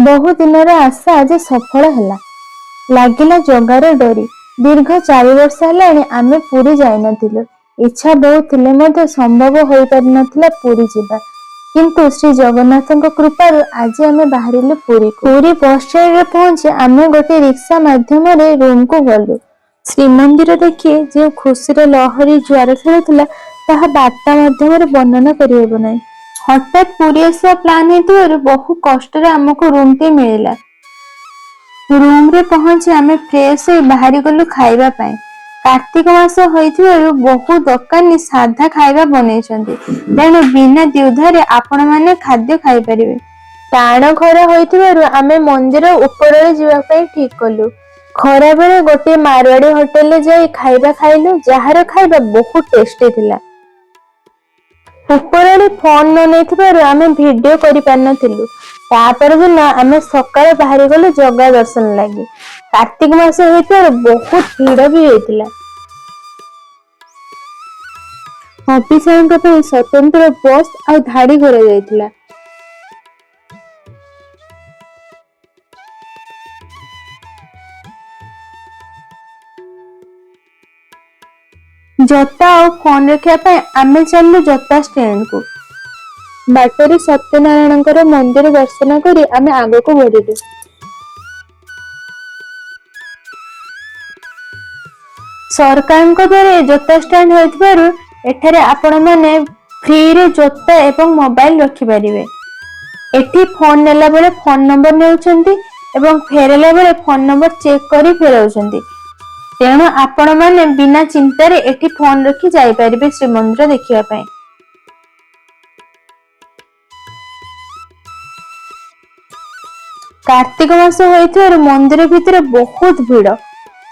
ବହୁ ଦିନର ଆଶା ଆଜି ସଫଳ ହେଲା। ଲାଗିଲା ଜଗାର ଡୋରି। ଦୀର୍ଘ 4 ବର୍ଷ ହେଲାଣି ଆମେ ପୁରୀ ଯାଇନଥିଲୁ। ଇଚ୍ଛା ବହୁତ ଥିଲେ ମଧ୍ୟ ସମ୍ଭବ ହୋଇପାରିନଥିଲା ପୁରୀ ଯିବା। କିନ୍ତୁ ଶ୍ରୀ ଜଗନ୍ନାଥଙ୍କ କୃପାରୁ ଆଜି ଆମେ ବାହାରିଲୁ ପୁରୀକୁ। ପୁରୀ ବସ୍ ଷ୍ଟାଣ୍ଡରେ ପହଞ୍ଚି ଆମେ ଗୋଟେ ରିକ୍ସା ମାଧ୍ୟମରେ ରୁମକୁ ଗଲୁ। ଶ୍ରୀମନ୍ଦିର ଦେଖି ଯେଉଁ ଖୁସିର ଲହରୀ ଜୁଆର ଖେଳୁଥିଲା, ତାହା ବାର୍ତ୍ତା ମାଧ୍ୟମରେ ବର୍ଣ୍ଣନା କରିହେବ ନାହିଁ। ହଠାତ୍ ପୁରୀ ଆସିବା ପ୍ଲାନ୍ ହେଇଥିବାରୁ ବହୁ କଷ୍ଟରେ ଆମକୁ ରୁମଟି ମିଳିଲା। ରୁମରେ ପହଞ୍ଚି ଆମେ ଫ୍ରେଶ ହୋଇ ବାହାରିଗଲୁ ଖାଇବା ପାଇଁ। କାର୍ତ୍ତିକ ମାସ ହୋଇଥିବାରୁ ବହୁ ଦୋକାନୀ ସାଧା ଖାଇବା ବନେଇଛନ୍ତି, ତେଣୁ ବିନା ଦ୍ୱିଧାରେ ଆପଣମାନେ ଖାଦ୍ୟ ଖାଇପାରିବେ। ଟାଣ ଖରା ହୋଇଥିବାରୁ ଆମେ ମନ୍ଦିର ଉପରଓଳି ଯିବା ପାଇଁ ଠିକ କଲୁ। ଖରାବେଳେ ଗୋଟିଏ ମାରୱାଡି ହୋଟେଲରେ ଯାଇ ଖାଇବା ଖାଇଲୁ, ଯାହାର ଖାଇବା ବହୁତ ଟେଷ୍ଟି ଥିଲା। ଉପରଓଳି ଫୋନ ନ ନେଇଥିବାରୁ ଆମେ ଭିଡିଓ କରିପାରିନଥିଲୁ। ତାପରଦିନ ଆମେ ସକାଳେ ବାହାରିଗଲୁ ଜଗା ଦର୍ଶନ ଲାଗି। କାର୍ତ୍ତିକ ମାସ ହୋଇଥିବାରୁ ବହୁତ ଭିଡ ବି ହେଇଥିଲା। ଅଫିସରଙ୍କ ପାଇଁ ସ୍ୱତନ୍ତ୍ର ବସ୍ ଆଉ ଧାଡି କରାଯାଇଥିଲା। ଜୋତା ଆଉ ଫୋନ ରଖିବା ପାଇଁ ଆମେ ଚାଲିଲୁ ଜୋତା ଷ୍ଟାଣ୍ଡକୁ। ବାଟରେ ସତ୍ୟନାରାୟଣଙ୍କର ମନ୍ଦିର ଦର୍ଶନ କରି ଆମେ ଆଗକୁ ବଢିଲୁ। ସରକାରଙ୍କ ଦ୍ୱାରା ଏ ଜୋତା ଷ୍ଟାଣ୍ଡ ହୋଇଥିବାରୁ ଏଠାରେ ଆପଣମାନେ ଫ୍ରିରେ ଜୋତା ଏବଂ ମୋବାଇଲ ରଖିପାରିବେ। ଏଠି ଫୋନ ନେଲା ବେଳେ ଫୋନ ନମ୍ବର ନେଉଛନ୍ତି ଏବଂ ଫେରାଇଲା ବେଳେ ଫୋନ ନମ୍ବର ଚେକ୍ କରି ଫେରାଉଛନ୍ତି। ତେଣୁ ଆପଣମାନେ ବିନା ଚିନ୍ତାରେ ଏଠି ଫୋନ ରଖି ଯାଇପାରିବେ ଶ୍ରୀମନ୍ଦିର ଦେଖିବା ପାଇଁ। କାର୍ତ୍ତିକ ମାସ ହୋଇଥିବାରୁ ମନ୍ଦିର ଭିତରେ ବହୁତ ଭିଡ।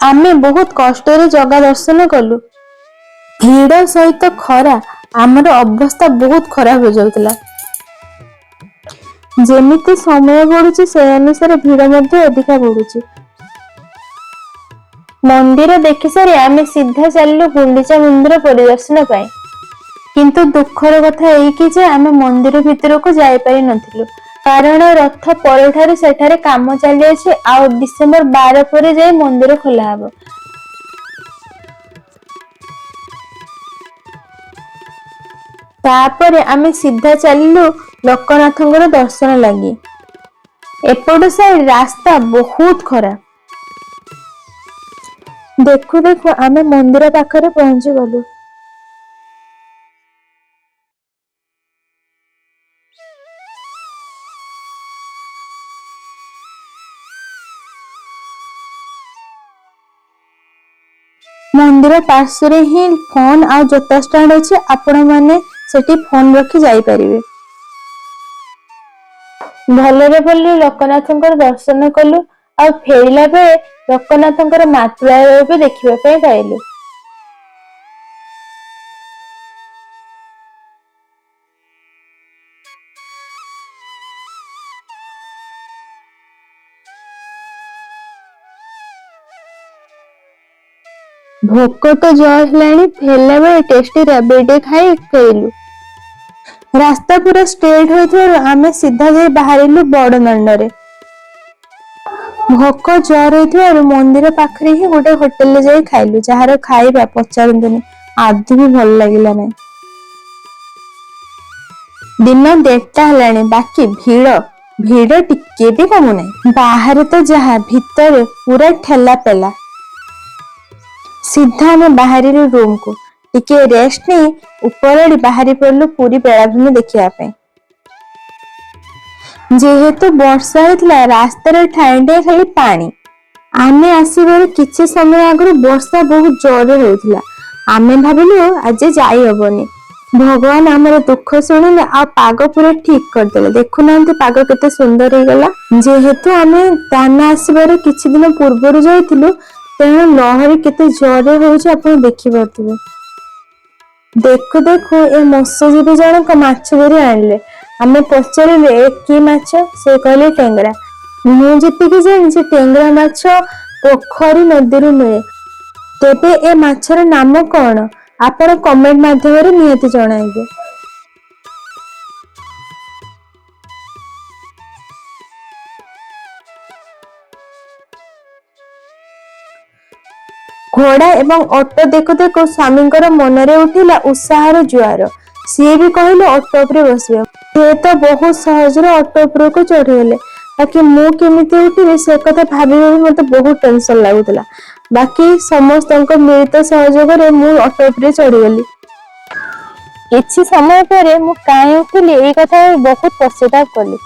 ଆମେ ବହୁତ କଷ୍ଟରେ ଜଗା ଦର୍ଶନ କଲୁ। ଭିଡ ସହିତ ଖରା, ଆମର ଅବସ୍ଥା ବହୁତ ଖରାପ ହେଇଯାଉଥିଲା। ଯେମିତି ସମୟ ବଢୁଛି, ସେ ଅନୁସାରେ ଭିଡ ମଧ୍ୟ ଅଧିକା ବଢୁଛି। ମନ୍ଦିର ଦେଖି ସାରି ଆମେ ସିଧା ଚାଲିଲୁ ଗୁଣ୍ଡିଚା ମନ୍ଦିର ପରିଦର୍ଶନ ପାଇଁ। କିନ୍ତୁ ଦୁଃଖର କଥା ଏଇକି ଯେ ଆମେ ମନ୍ଦିର ଭିତରକୁ ଯାଇପାରି ନଥିଲୁ, କାରଣ ରଥ ପରଠାରୁ ସେଠାରେ କାମ ଚାଲିଅଛି ଆଉ ଡିସେମ୍ବର 12 ପରେ ଯାଇ ମନ୍ଦିର ଖୋଲା ହବ। ତାପରେ ଆମେ ସିଧା ଚାଲିଲୁ ଲୋକନାଥଙ୍କର ଦର୍ଶନ ଲାଗି। ଏପଟ ସାଇଡ ରାସ୍ତା ବହୁତ ଖରାପ। ଦେଖୁ ଦେଖୁ ଆମେ ମନ୍ଦିର ପାଖରେ ପହଞ୍ଚି ଗଲୁ। ମନ୍ଦିର ପାର୍ଶ୍ୱରେ ହିଁ ଫୋନ ଆଉ ଜୋତା ଷ୍ଟାଣ୍ଡ ଅଛି। ଆପଣମାନେ ସେଠି ଫୋନ ରଖି ଯାଇପାରିବେ। ଭଲରେ ଭଲରେ ଲୋକନାଥଙ୍କର ଦର୍ଶନ କଲୁ ଆଉ ଫେରିଲା ବେଳେ ଲୋକନାଥଙ୍କର ମାତୃଆଳୟ ବି ଦେଖିବା ପାଇଁ ପାଇଲୁ। ଭୋକ ତ ଜୋର ହେଲାଣି। ଫେରିଲା ବେଳେ ଟେଷ୍ଟି ରାବିଡି ଖାଇ ଫେରିଲୁ। ରାସ୍ତା ପୁରା ଷ୍ଟ୍ରେଟ୍ ହୋଇଥିବାରୁ ଆମେ ସିଧା ଯାଇ ବାହାରିଲୁ ବଡ ଦାଣ୍ଡରେ। ଭୋକ ଜୋର ହେଇଥିବାରୁ ମନ୍ଦିର ପାଖରେ ହିଁ ଗୋଟେ ହୋଟେଲରେ ଯାଇ ଖାଇଲୁ, ଯାହାର ଖାଇବା ପଚାରନ୍ତୁନି, ଆଦୌ ବି ଭଲ ଲାଗିଲା ନାହିଁ। ଦିନ 1:30ଟା ହେଲାଣି, ବାକି ଭିଡ ଭିଡ ଟିକେ ବି କମୁନାହିଁ। ବାହାରେ ତ ଯାହା, ଭିତରେ ପୁରା ଠେଲା ପେଲା। ସିଧା ଆମେ ବାହାରିଲୁ ରୁମକୁ। ଟିକେ ରେଷ୍ଟ ନେଇ ଉପରଓଳି ବାହାରି ପଡିଲୁ ପୁରୀ ବେଳାଭୂମି ଦେଖିବା ପାଇଁ। ଯେହେତୁ ବର୍ଷା ହେଇଥିଲା, ରାସ୍ତାରେ ଠାଏ ଠାଏ ଖାଲି ପାଣି। ଆମେ ଆସିବାର କିଛି ସମୟ ଆଗରୁ ବର୍ଷା ବହୁତ ଜୋରରେ ହେଉଥିଲା। ଆମେ ଭାବିଲୁ ଆଜି ଯାଇ ହବନି। ଭଗବାନ ଆମର ଦୁଃଖ ଶୁଣିଲେ ଆଉ ପାଗ ପୁରା ଠିକ କରିଦେଲେ। ଦେଖୁନାହାନ୍ତି, ପାଗ କେତେ ସୁନ୍ଦର ହେଇଗଲା। ଯେହେତୁ ଆମେ ଦାନା ଆସିବାର କିଛି ଦିନ ପୂର୍ବରୁ ଯାଇଥିଲୁ, ତେଣୁ ଲହରୀ କେତେ ଜୋରରେ ହଉଛି ଆପଣ ଦେଖିପାରୁଥିବେ। ଦେଖୁ ଦେଖୁ ଏ ମତ୍ସ୍ୟଜୀବୀ ଜଣକ ମାଛ ଧରି ଆଣିଲେ। ଆମେ ପଚାରିଲୁ, ଏ କି ମାଛ? ସେ କହିଲେ ଟେଙ୍ଗରା। ମୁଁ ଯେତିକି ଜାଣିଛି, ଟେଙ୍ଗରା ମାଛ ପୋଖରୀ, ନଦୀରୁ ମିଳେ। ତେବେ ଏ ମାଛର ନାମ କଣ, ଆପଣ କମେଣ୍ଟ ମାଧ୍ୟମରେ ନିହାତି ଜଣାଇବେ। ଘୋଡ଼ା ଏବଂ ଅଟୋ ଦେଖୁ ଦେଖୁ ସ୍ୱାମୀଙ୍କର ମନରେ ଉଠିଲା ଉତ୍ସାହର ଜୁଆର। ସିଏ ବି କହିଲେ ଅଟୋ ଉପରେ ବସିବେ। ସେ ତ ବହୁତ ସହଜରେ ଅଟୋ ଉପରକୁ ଚଢିଗଲେ, ବାକି ମୁଁ କେମିତି ଉଠିବି ସେ କଥା ଭାବି ଭାବି ମତେ ବହୁତ ଟେନସନ ଲାଗୁଥିଲା। ବାକି ସମସ୍ତଙ୍କ ମିଳିତ ସହଯୋଗରେ ମୁଁ ଅଟୋ ଉପରେ ଚଢିଗଲି। କିଛି ସମୟ ପରେ ମୁଁ କାହିଁ ଉଠିଲି, ଏଇ କଥା ଭାବି ବହୁତ ପଶ୍ଚାତାପ କଲି।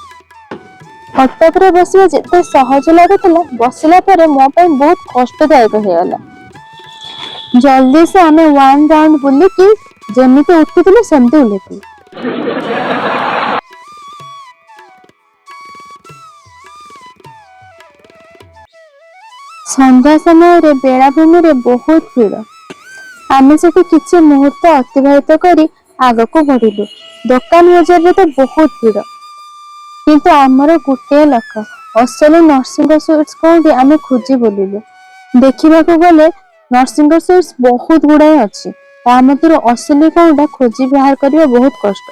ଅଟୋ ଉପରେ ବସିବା ଯେତେ ସହଜ ଲାଗୁଥିଲା, ବସିଲା ପରେ ମୋ ପାଇଁ ବହୁତ କଷ୍ଟଦାୟକ ହେଇଗଲା। ଜଲ୍ଦି ସେ ଆମେ ୱାନ୍ ରାଉଣ୍ଡ ବୁଲିକି ଯେମିତି ଉଠିଥିଲୁ ସେମିତି ଓହ୍ଲେଇଥିଲୁ। ସନ୍ଧ୍ୟା ସମୟରେ ବେଳାଭୂମିରେ ବହୁତ ଭିଡ଼। ଆମେ ସେଠି କିଛି ମୁହୂର୍ତ୍ତ ଅତିବାହିତ କରି ଆଗକୁ ବଢିଲୁ। ଦୋକାନ ବଜାରରେ ତ ବହୁତ ଭିଡ଼, କିନ୍ତୁ ଆମର ଗୋଟିଏ ଲକ୍ଷ୍ୟ, ଅସଲି ନରସିଂହ ସୁଇଟ୍ସ କୋଉଠି ଆମେ ଖୋଜି ବୁଲିଲୁ। ଦେଖିବାକୁ ଗଲେ ନରସିଂହ ସୁଇଟ୍ସ ବହୁତ ଗୁଡାଏ ଅଛି, ତା ମଧ୍ୟରୁ ଅସଲି କୋଉଟା ଖୋଜି ବାହାର କରିବା ବହୁତ କଷ୍ଟ।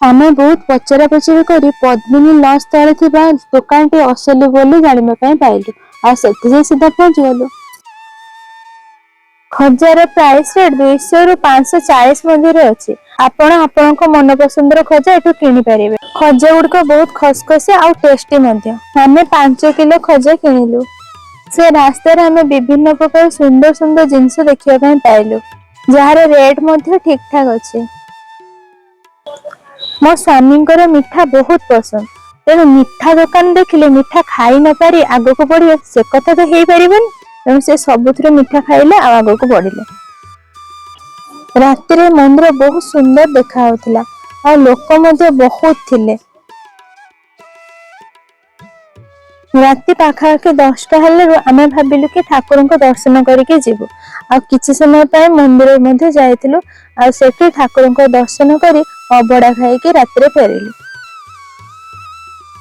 ଆମେ ବହୁତ ପଚରା ପଚରି କରି ପଦ୍ମିନୀ ଲଜ୍ ତଳେ ଥିବା ଦୋକାନଟି ଅସଲି ବୋଲି ଜାଣିବା ପାଇଁ ପାଇଲୁ ଆଉ ସେଠି ଯାଇ ସିଧା ପହଞ୍ଚିଗଲୁ। ଖଜାର ପ୍ରାଇସ୍ ରେଟ୍ 200ରୁ 540 ମଧ୍ୟରେ ଅଛି। ଆପଣ ଆପଣଙ୍କ ମନପସନ୍ଦର ଖଜା ଏଠୁ କିଣିପାରିବେ। ଖଜା ଗୁଡ଼ିକ ବହୁତ ଖସଖସିଆ ଆଉ ଟେଷ୍ଟି ମଧ୍ୟ। ଆମେ 5 କିଲୋ ଖଜା କିଣିଲୁ। ସେ ରାସ୍ତାରେ ଆମେ ବିଭିନ୍ନ ପ୍ରକାର ସୁନ୍ଦର ସୁନ୍ଦର ଜିନିଷ ଦେଖିବା ପାଇଁ ପାଇଲୁ, ଯାହାର ରେଟ୍ ମଧ୍ୟ ଠିକ ଠାକ ଅଛି। ମୋ ସ୍ୱାମୀଙ୍କର ମିଠା ବହୁତ ପସନ୍ଦ, ତେଣୁ ମିଠା ଦୋକାନ ଦେଖିଲେ ମିଠା ଖାଇ ନ ପାରି ଆଗକୁ ବଢିବେ, ସେ କଥା ତ ହେଇପାରିବନି। ତେଣୁ ସେ ସବୁଥିରେ ମିଠା ଖାଇଲେ ଆଉ ଆଗକୁ ବଢିଲେ। ରାତିରେ ମନ୍ଦିର ବହୁତ ସୁନ୍ଦର ଦେଖା ଯାଉଥିଲା ଆଉ ଲୋକ ମଧ୍ୟ ବହୁତ ଥିଲେ। ରାତି ପାଖାପାଖି 10ଟା ହେଲାରୁ ଆମେ ଭାବିଲୁ କି ଠାକୁରଙ୍କ ଦର୍ଶନ କରିକି ଯିବୁ ଆଉ କିଛି ସମୟ ପାଇଁ ମନ୍ଦିର ମଧ୍ୟ ଯାଇଥିଲୁ ଆଉ ସେଠି ଠାକୁରଙ୍କ ଦର୍ଶନ କରି ଅବଢା ଖାଇକି ରାତିରେ ଫେରିଲୁ।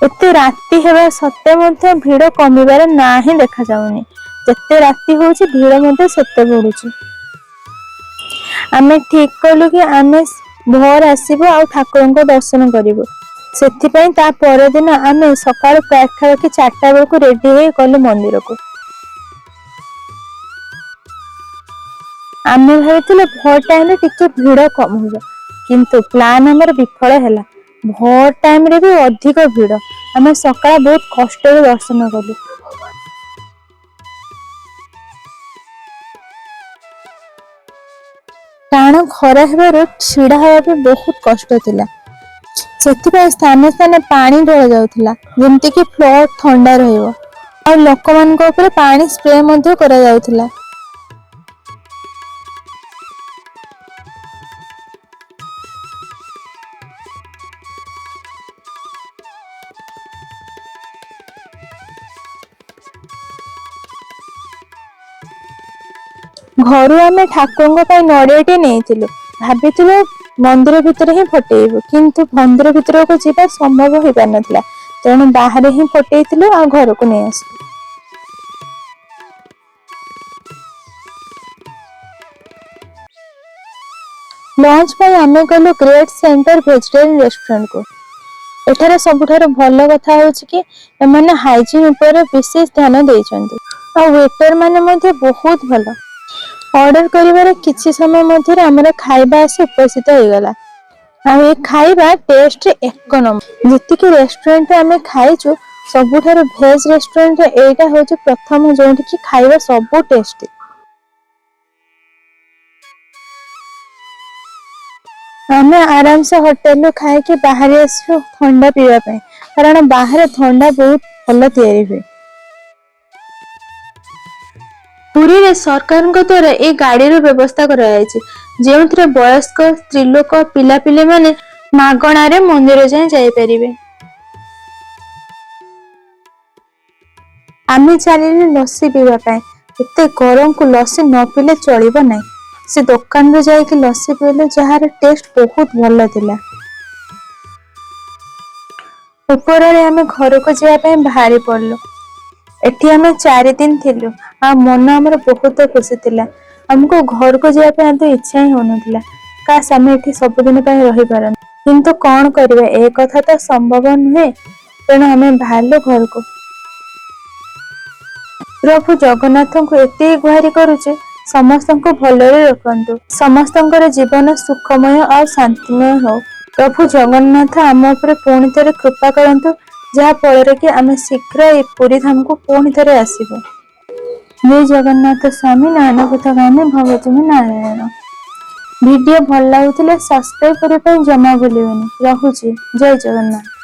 ଏତେ ରାତି ହେବା ସତ୍ତ୍ୱେ ମଧ୍ୟ ଭିଡ କମିବାର ନାଁ ହିଁ ଦେଖାଯାଉନି। ଯେତେ ରାତି ହଉଛି, ଭିଡ ମଧ୍ୟ ସେତେ ବଢୁଛି। ଆମେ ଠିକ କଲୁ କି ଆମେ ଭୋର ଆସିବୁ ଆଉ ଠାକୁରଙ୍କ ଦର୍ଶନ କରିବୁ। ସେଥିପାଇଁ ତା ପରଦିନ ଆମେ ସକାଳୁ ପାଖାପାଖି 4ଟା ବେଳକୁ ରେଡି ହେଇ ଗଲୁ ମନ୍ଦିରକୁ। ଆମେ ଭାବିଥିଲୁ ଭୋର ଟାଇମରେ ଟିକେ ଭିଡ କମ ହବ, କିନ୍ତୁ ପ୍ଲାନ୍ ଆମର ବିଫଳ ହେଲା। ଭୋର ଟାଇମରେ ବି ଅଧିକ ଭିଡ। ଆମେ ସକାଳେ ବହୁତ କଷ୍ଟରେ ଦର୍ଶନ କଲୁ। ଟାଣ ଖରା ହେବାରୁ ଛିଡା ହେବା ବି ବହୁତ କଷ୍ଟ ଥିଲା। ସେଥିପାଇଁ ସ୍ଥାନେ ସ୍ଥାନେ ପାଣି ଢଳା ଯାଉଥିଲା, ଯେମିତିକି ଫ୍ଲୋର ଥଣ୍ଡା ରହିବ ଆଉ ଲୋକମାନଙ୍କ ଉପରେ ପାଣି ସ୍ପ୍ରେ ମଧ୍ୟ କରାଯାଉଥିଲା। ଘରୁ ଆମେ ଠାକୁରଙ୍କ ପାଇଁ ନଡିଆଟିଏ ନେଇଥିଲୁ। ଭାବିଥିଲୁ ମନ୍ଦିର ଭିତରେ ହିଁ ଫଟେଇବୁ, କିନ୍ତୁ ମନ୍ଦିର ଭିତରକୁ ଯିବା ସମ୍ଭବ ହେଇପାରିନଥିଲା। ତେଣୁ ବାହାରେ ହିଁ ଫଟେଇଥିଲୁ ଆଉ ଘରକୁ ନେଇ ଆସିଲୁ। ଲଞ୍ଚ ପାଇଁ ଆମେ ଗଲୁ ଗ୍ରେଟ୍ ସେଣ୍ଟର ଭେଜିଟେରିଆନ ରେଷ୍ଟୁରାଣ୍ଟକୁ। ଏଠାରେ ସବୁଠାରୁ ଭଲ କଥା ହେଉଛି କି ଏମାନେ ହାଇଜିନ୍ ଉପରେ ବିଶେଷ ଧ୍ୟାନ ଦେଇଛନ୍ତି ଆଉ ୱେଟର ମାନେ ମଧ୍ୟ ବହୁତ ଭଲ। ଅର୍ଡର କରିବାର କିଛି ସମୟ ମଧ୍ୟରେ ଆମର ଖାଇବା ଆସି ଉପସ୍ଥିତ ହେଇଗଲା ଆଉ ଏ ଖାଇବା ଟେଷ୍ଟରେ ଏକ ନମ୍ବର। ଯେତିକି ରେଷ୍ଟୁରାଣ୍ଟରେ ଆମେ ଖାଇଛୁ, ସବୁଠାରୁ ଭେଜ ରେଷ୍ଟୁରାଣ୍ଟରେ ଏଇଟା ହେଉଛି ପ୍ରଥମ, ଯୋଉଠିକି ଖାଇବା ସବୁ ଟେଷ୍ଟି। ଆମେ ଆରାମସେ ହୋଟେଲରୁ ଖାଇକି ବାହାରି ଆସିଲୁ ଥଣ୍ଡା ପିଇବା ପାଇଁ, କାରଣ ବାହାରେ ଥଣ୍ଡା ବହୁତ ଭଲ ତିଆରି ହୁଏ। ପୁରୀରେ ସରକାରଙ୍କ ଦ୍ଵାରା ଏଇ ଗାଡିର ବ୍ୟବସ୍ଥା କରାଯାଇଛି, ଯେଉଁଥିରେ ବୟସ୍କ, ସ୍ତ୍ରୀଲୋକ, ପିଲାପିଲିମାନେ ମାଗଣାରେ ମନ୍ଦିର ଯାଏଁ ଯାଇପାରିବେ। ଆମେ ଚାଲିଲୁ ଲସି ପିଇବା ପାଇଁ। ଏତେ ଗରମକୁ ଲସି ନ ପିଇଲେ ଚଳିବ ନାହିଁ। ସେ ଦୋକାନରୁ ଯାଇକି ଲସି ପିଇଲୁ, ଯାହାର ଟେଷ୍ଟ ବହୁତ ଭଲ ଥିଲା। ଉପରଓଳି ଆମେ ଘରକୁ ଯିବା ପାଇଁ ବାହାରି ପଡିଲୁ। ଏଠି ଆମେ 4 ଦିନ ଥିଲୁ ଆଉ ମନ ଆମର ବହୁତ ଖୁସି ଥିଲା। ଆମକୁ ଘରକୁ ଯିବା ପାଇଁ ଆଦୌ ଇଚ୍ଛା ହିଁ ହଉନଥିଲା। କାଶ, ଆମେ ଏଠି ସବୁଦିନ ପାଇଁ ରହିପାରନ୍ତେ! କିନ୍ତୁ କଣ କରିବା, ଏ କଥା ତ ସମ୍ଭବ ନୁହେଁ। ତେଣୁ ଆମେ ବାହାରିଲୁ ଘରକୁ। ପ୍ରଭୁ ଜଗନ୍ନାଥଙ୍କୁ ଏତିକି ଗୁହାରି କରୁଛି, ସମସ୍ତଙ୍କୁ ଭଲରେ ରଖନ୍ତୁ। ସମସ୍ତଙ୍କର ଜୀବନ ସୁଖମୟ ଆଉ ଶାନ୍ତିମୟ ହଉ। ପ୍ରଭୁ ଜଗନ୍ନାଥ ଆମ ଉପରେ ପୁଣି ଥରେ କୃପା କରନ୍ତୁ, ଯାହା ଫଳରେ କି ଆମେ ଶୀଘ୍ର ଏଇ ପୁରୀ ଧାମକୁ ପୁଣି ଥରେ ଆସିବୁ। ଜୟ ଜଗନ୍ନାଥ ସ୍ୱାମୀ ନୟନ ପଥଗାମୀ ଭବତୁମେ ନାରାୟଣ। ଭିଡ଼ିଓ ଭଲ ଲାଗୁଥିଲେ ସବସ୍କ୍ରାଇବ କରିବା ପାଇଁ ଜମା ଭୁଲିବେନି। ରହୁଛି, ଜୟ ଜଗନ୍ନାଥ।